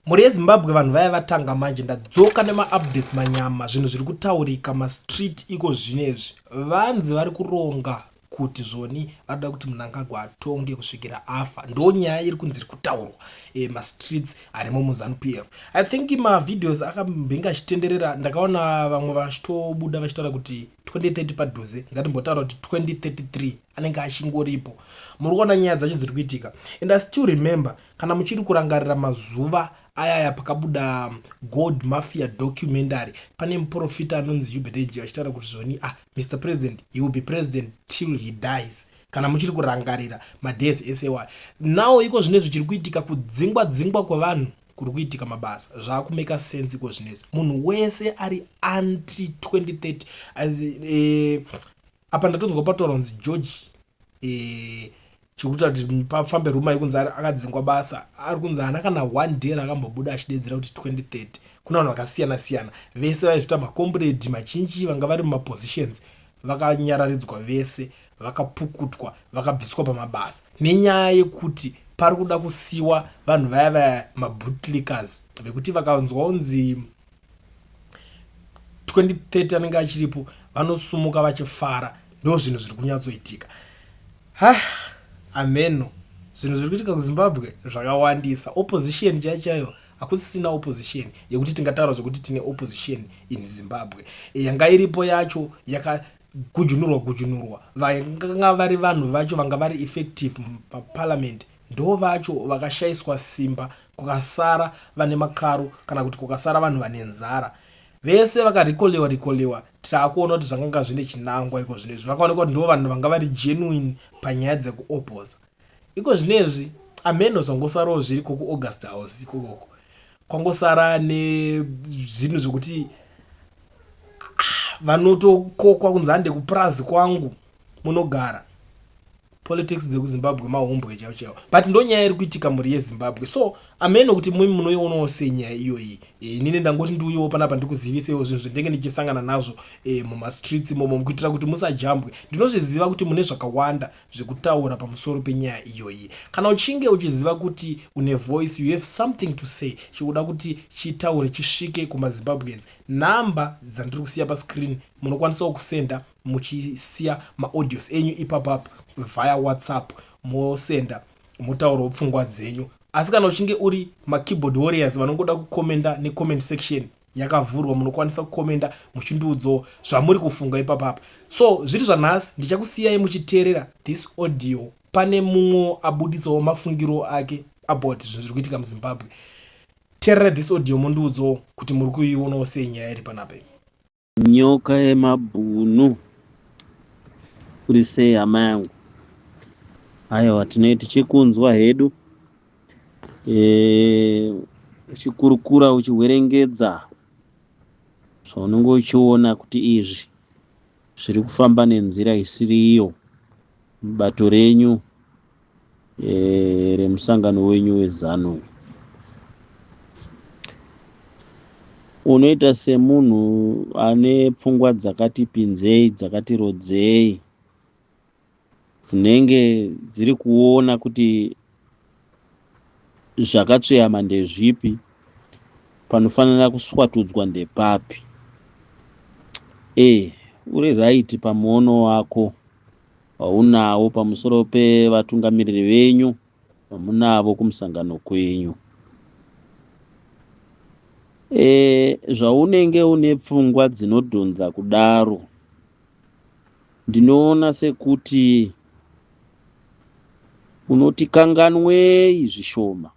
Mhuri yeZimbabwe vanhu vaya vatanga manje ndadzoka nemaupdates manyama zvinhu zviri kutaurika mastreet iko zvinezvi vanzi vari kuronga kuti zvoni varikuda kuti Mnangagwa atonge kusvikira afa ndo nyaya iri kunzi iri kutaurwa e, mastreets arimo muZanu PF. I think mavideos akambenge achitenderera ndakaona vamwe vachitobuda vachitaura kuti 2030 padhuze ngatimbotaura kuti 2033 anenge achingoripo. Muri kuona nyaya dzacho dziri kuitika and I still remember kana muchiri kurangarira mazuva ayaya pakabuda Gold Mafia documentary pane muprofita anonzi Hubert Ag achitaura kuti zvoni ah Mr President he will be president till he dies kana muchiri kurangarira madays ese iwayo. Now iko zvinezvi chiri kuitika kudzingwa dzingwa kwevanhu kuri kuitika mabasa zvakumeka sense iko zvinezvi munhu wese ari anti 2030 as eh, apa ndatonzwa pataurwa kunzi George eh, chikuita kuti pafambe ruma yekunzi akadzingwa basa ari kunzi haana kana one day rakambobuda achidedzera kuti 2030 kuna vanhu vakasiyana siyana vese vaizvita makomburedi mazhinji vanga vari mumapositions vakanyararidzwa vese vakapukutwa vakabviswa pamabasa nenyaya yekuti pari kuda kusiwa vanhu vaya vaya mabootlickers vekuti vakanzwa unzi 2030 anenge achiripo vanosumuka vachifara ndo zvinhu zviri kunyatsoitika ha ameno zvinhu zviri kuitika kuZimbabwe zvakawandisa opposition chaiyo chaiyo hakusisina opposition yekuti tingataura zvekuti tine opposition in Zimbabwe. E, yanga iripo yacho yakagujunurwa gujunurwa vanga vari vanhu vacho vanga vari effective paparliament ndo vacho vakashaiswa simba kukasara vane makaro kana kuti kukasara vanhu vane nzara vese vakarikolewa rikolewa taakuona kuti zvanganga zvine chinangwa iko zvinezvi vakaonekwa kuti ndo vanhu vanga vari genuine panyaya dzekuopoza iko zvinezvi ameno zvangosarawo zviriko kuAugust House ikokoko kwangosara nezvinhu zvekuti ah, vanotokokwa kunzi hande kupurazi kwangu munogara. Politics dzekuZimbabwe mahumbwe chaiwo chaiwo but ndonyaya iri kuitika mhuri yeZimbabwe so ameno kuti mumi munoionawo sei nyaya iyoyi. Inini ndangoti ndiuyewo panapa ndikuzivisewo zvinhu zvendenge ndichisangana nazvo e, mumastreets imomo kuitira kuti musajambwe. Ndinozviziva kuti mune zvakawanda zvekutaura pamusoro penyaya iyoyi. Kana uchinge uchiziva kuti une voice, you have something to say chikuda kuti chitaure chisvike kumaZimbabweans, nhamba dzandiri kusiya pascreen munokwanisawo kusenda muchisiya maaudios enyu ipapap via WhatsApp mosenda motaurawo pfungwa dzenyu. Asi kana uchinge uri makeyboard warriors vanongoda kukomenda necomment section yakavhurwa munokwanisa kukomenda muchindiudzawo zvamuri kufunga ipapapa. So zviri zvanhasi ndichakusiyai muchiteerera this audio. Pane mumwe abuditsawo mafungiro ake about zvinhu zviri kuitika muZimbabwe. Teerera this audio mondiudzawo kuti muri kuionawo sei nyaya iri panapa iyi. Nyoka yemabhunu uri sei hama yangu? Aiwa tinenge tichikunzwa hedu e, uchikurukura uchihwerengedza zvaunenge uchiona kuti izvi zviri kufamba nenzira isiri iyo mubato renyu e, remusangano wenyu weZanu. Unoita semunhu ane pfungwa dzakati pinzei dzakati rodzei dzinenge dziri kuona kuti zvakatsveyama ndezvipi panofanira kuswatudzwa ndepapi. E, uri right pamuono wako waunawo pamusoro pevatungamiriri venyu vamunavo kumusangano kwenyu. E, zvaunenge une pfungwa dzinodhonza kudaro, ndinoona sekuti unotikanganwei zvishoma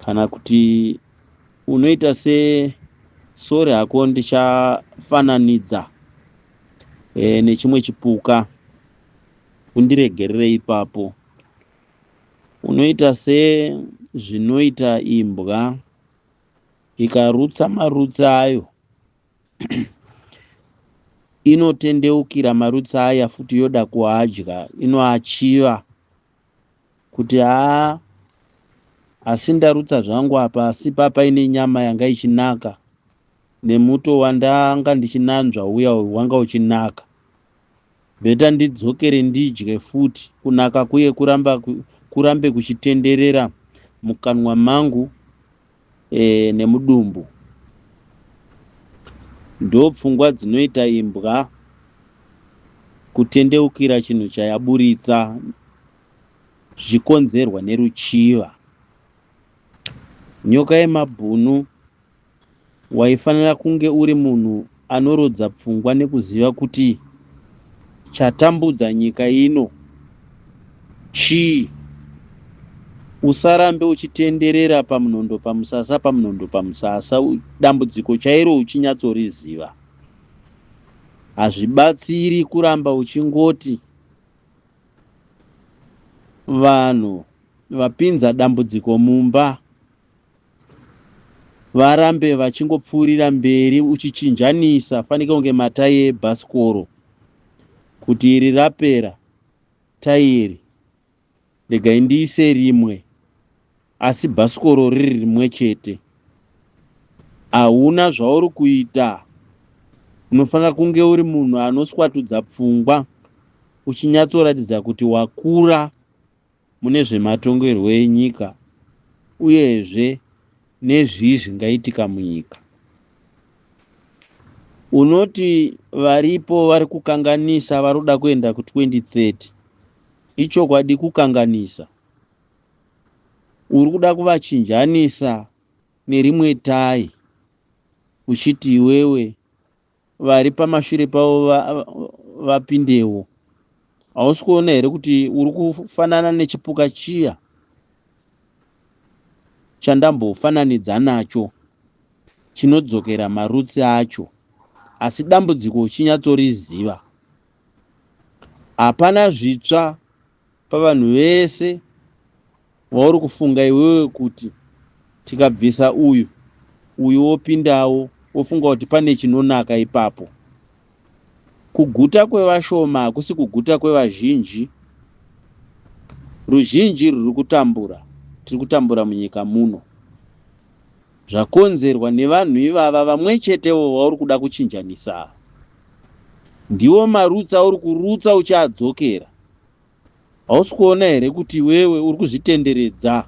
kana kuti unoita se sori hako ndichafananidza e, nechimwe chipuka undiregerere ipapo unoita sezvinoita imbwa ikarutsa marutsi ayo inotendeukira marutsi aya futi yoda kuadya inoachiva kuti haa asi ndarutsa zvangu apa asi papaine nyama yanga ichinaka nemuto wandanga ndichinanzva uya wanga uchinaka bheta ndidzokere ndidye futi kunaka kuye kuramba kurambe kuchitenderera mukanwa mangu. Nemudumbu ndopfungwa dzinoita imbwa kutendeukira chinhu chayaburitsa zvichikonzerwa neruchiva. Nyoka yemabhunu, waifanira kunge uri munhu anorodza pfungwa nekuziva kuti chatambudza nyika ino chii. Usarambe uchitenderera pamunondo pamusasa, pamunondo pamusasa, dambudziko chairo uchinyatsoriziva. Hazvibatsiri kuramba uchingoti vanhu vapinza dambudziko mumba varambe vachingopfuurira mberi uchichinjanisa fanike kunge matai ebhasikoro, kuti iri rapera tairi, regai ndiise rimwe, asi bhasikoro riri rimwe chete. Hauna zvauri kuita. Unofanira kunge uri munhu anoswatudza pfungwa, uchinyatsoratidza kuti wakura mune zvematongerwo enyika uyezve nezvii zvingaitika munyika. Unoti varipo vari kukanganisa, vari kuda kuenda ku2030. Ichokwadi, kukanganisa. Uri kuda kuvachinjanisa nerimwe tai, uchiti iwewe vari pamashure pavo vapindewo. Hausi kuona here kuti uri kufanana nechipuka chiya chandambofananidza nacho, chinodzokera marutsi acho, asi dambudziko uchinyatsoriziva? Hapana zvitsva pavanhu vese vauri kufunga iwewe kuti tikabvisa uyu, uyu wopindawo, wofunga kuti pane chinonaka ipapo. Kuguta kwevashoma hakusi kuguta kwevazhinji. Ruzhinji rwuri kutambura, tiri kutambura munyika muno, zvakonzerwa nevanhu ivava vamwe chetevo vauri kuda kuchinjanisa. Ndiwo marutsi auri kurutsa uchiadzokera. Hausi kuona here kuti iwewe uri kuzvitenderedza?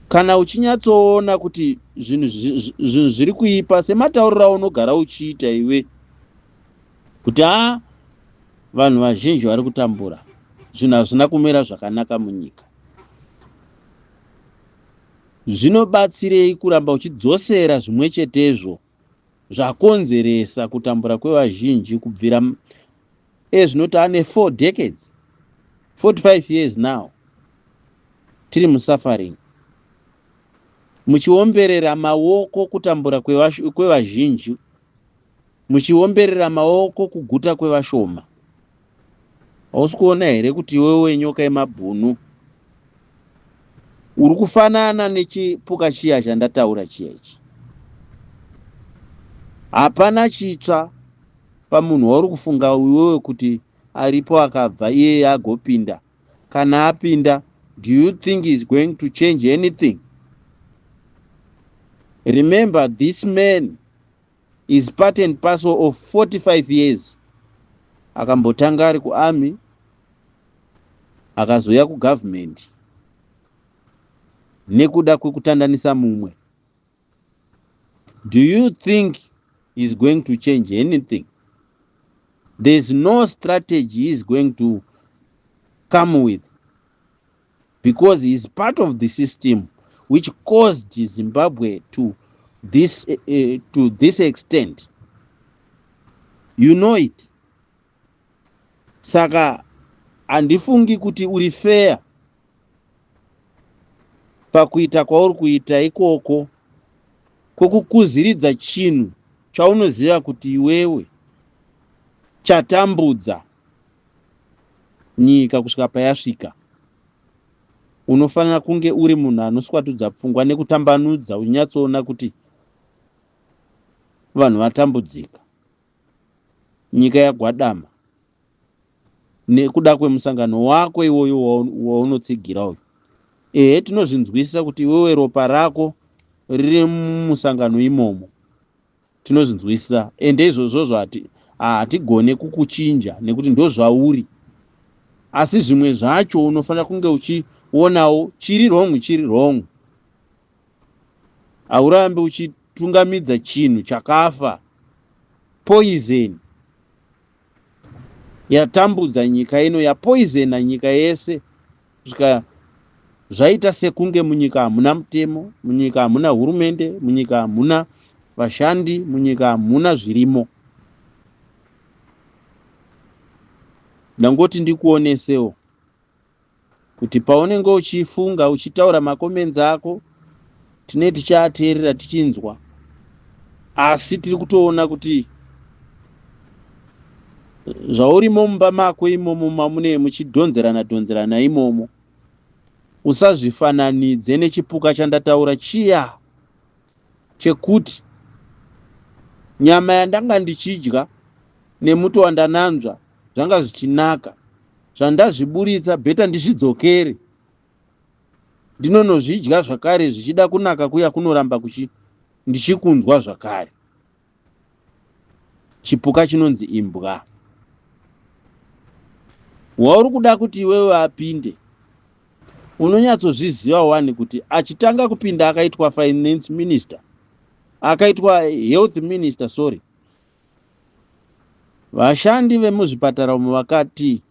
Kana uchinyatsoona kuti zvinhu zviri kuipa, sematauriro aunogara uchiita iwe kuti ha, vanhu vazhinji vari kutambura, zvinhu hazvina kumira zvakanaka munyika, zvinobatsirei kuramba uchidzosera zvimwe chetezvo zvakonzeresa kutambura kwevazhinji kubvira ezvinoti ane 4 decades, 45 years now tiri musuffering, muchiomberera maoko kutambura kwevazhinji, muchiomberera maoko kuguta kwevashoma? Hausi kuona here kuti iwewe, nyoka yemabhunu, uri kufanana nechipuka chiya chandataura chiya ichi? Hapana chitsva pamunhu wauri kufunga iwewe kuti aripo akabva iyeye agopinda. Kana apinda, do you think is going to change anything? Remember, this man is part and parcel of 45 years. Akambotanga ari kuarmy, akazouya kugovernment nekuda kwekutandanisa mumwe. Do you think is going to change anything? There is no strategy he is going to come with, because he is part of the system which caused Zimbabwe to this extent. You know it. Saka handifungi kuti uri fair pakuita kwauri kuita ikoko kwokukuziridza chinhu chaunoziva kuti iwewe chatambudza nyika kusvika payasvika. Unofanira kunge uri munhu anoswatudza pfungwa nekutambanudza, uchinyatsoona kuti vanhu vatambudzika, nyika yagwadama nekuda kwemusangano wako iwoyo waunotsigira uyu. Ehe, tinozvinzwisisa kuti iwewe ropa rako riri mumusangano imomo, tinozvinzwisisa, ende izvozvozvo hatigone kukuchinja nekuti ndozvauri. Asi zvimwe zvacho unofanira kunge uchionawo chiri wrong, chiri wrong. Haurambi uchitungamidza chinhu chakafa, poison yatambudza nyika ino, yapoisona nyika yese, kusvika zvaita sekunge munyika hamuna mutemo, munyika hamuna hurumende, munyika hamuna vashandi, munyika hamuna zvirimo. Ndangoti ndikuonesewo kuti paunenge uchifunga, uchitaura macomments ako, tine tichiateerera, tichinzwa, asi tiri kutoona kuti zvaurimo mumba mako imomo, mamune muchidhonzerana dhonzerana imomo, usazvifananidze nechipuka chandataura chiya chekuti nyama yandanga ndichidya nemuto wandananzva zvanga zvichinaka, zvandazviburitsa, better ndizvidzokere ndinonozvidya zvakare, zvichida kunaka kuya kunoramba kuchi ndichikunzwa zvakare. Chipuka chinonzi imbwa. Wauri kuda kuti iwewe apinde, unonyatsozviziva wani kuti achitanga kupinda akaitwa finance minister, akaitwa health minister, sorry, vashandi vemuzvipatara umu vakati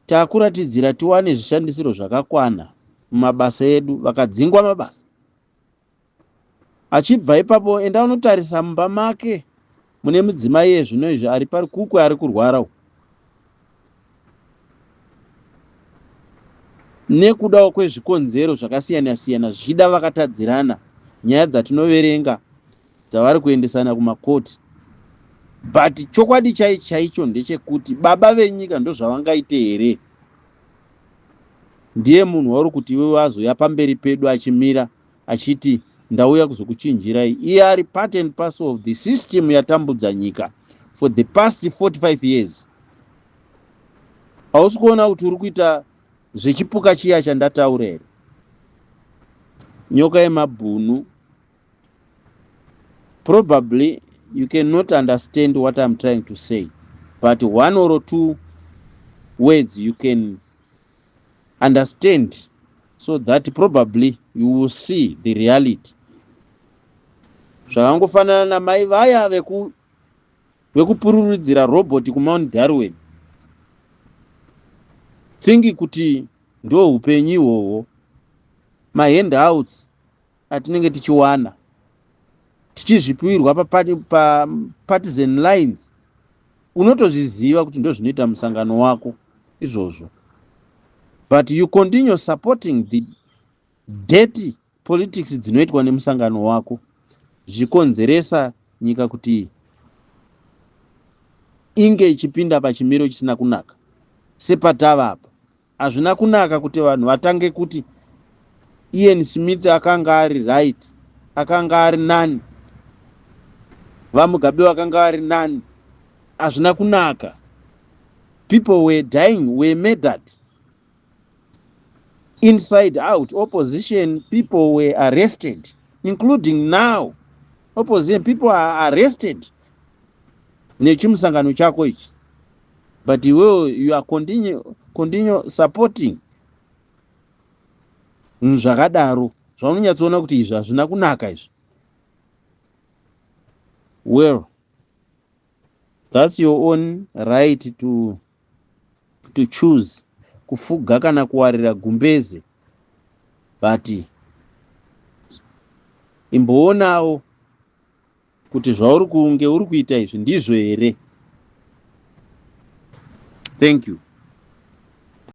takuratidzira tiwane zvishandisiro zvakakwana mumabasa edu, vakadzingwa mabasa. Achibva ipapo, enda unotarisa mumba make mune mudzimai yezvino izvi ari pari kukwe ari kurwara uku nekudawo kwezvikonzero zvakasiyana siyana, zvichida vakatadzirana, nyaya dzatinoverenga dzavari kuendesana kumakoti. But chokwadi chai chaicho ndechekuti baba venyika ndozvavangaite here? Ndiye munhu wauri kuti iwewe azoya pamberi pedu achimira achiti ndauya kuzokuchinjirai, iye ari part and parcel of the system yatambudza nyika for the past 45 years. Hausi kuona kuti uri kuita zvechipuka chiya chandataura here, nyoka yemabhunu? Probably you cannot understand what I'm trying to say, but one or two words you can understand, so that probably you will see the reality. Zvakangofanana namai vaya vekupururudzira robot kuMount Darwin, thingi kuti ndo upenyu ihwohwo, mahandouts atinenge tichiwana tichizvipiwirwa papartisan lines. Unotozviziva kuti ndo zvinoita musangano wako izvozvo, but you continue supporting the dirty politics dzinoitwa nemusangano wako, zvikonzeresa nyika kuti inge ichipinda pachimiro chisina kunaka sepatava apa. Hazvina kunaka kuti vanhu vatange kuti Ian Smith akanga ari right, akanga ari nani, VaMugabe vakanga vari nani. Hazvina kunaka. People were dying, were murdered inside out. Opposition people were arrested, including now opposition people are arrested nechimusangano chako ichi, but iwewe you are continue supporting zvinhu zvakadaro zvaunonyatsoona kuti izvi hazvina kunaka izvi. Well, that's your own right to choose kufuga kana kuwarira gumbeze, but imboonawo kuti zvauri kunge uri kuita izvi ndizvo here. Thank you.